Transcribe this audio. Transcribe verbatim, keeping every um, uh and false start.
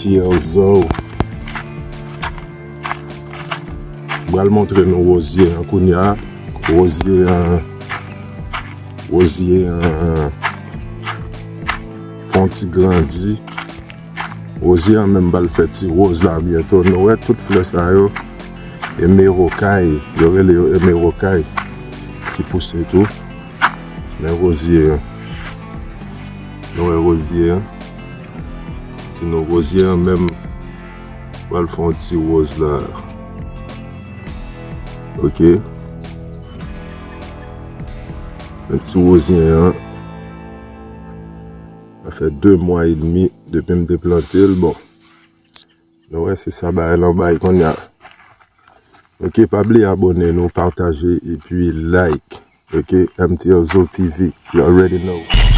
Tierzo. M pral montre nou wozye an kounye a. Wozye an, wozye an fè yon ti grandi. Wozye an menm pral fè ti woz la byento. Nou wè tout flè sa yo. Emerokay. Yo rele yo emerokay. Ki pouse tou. Men wozye an. Nou wè wozye an. Ti nou wozye an menm pral fè yon ti woz la. Ok. Men ti wozye an. Sa fè de mwa edmi depi m te plante l. Bon. Nou wè se sa bagay lan bay kounye a. Ok, pa bliye abone nou, pataje, epi like. Ok, M T L Zo T V, you already know.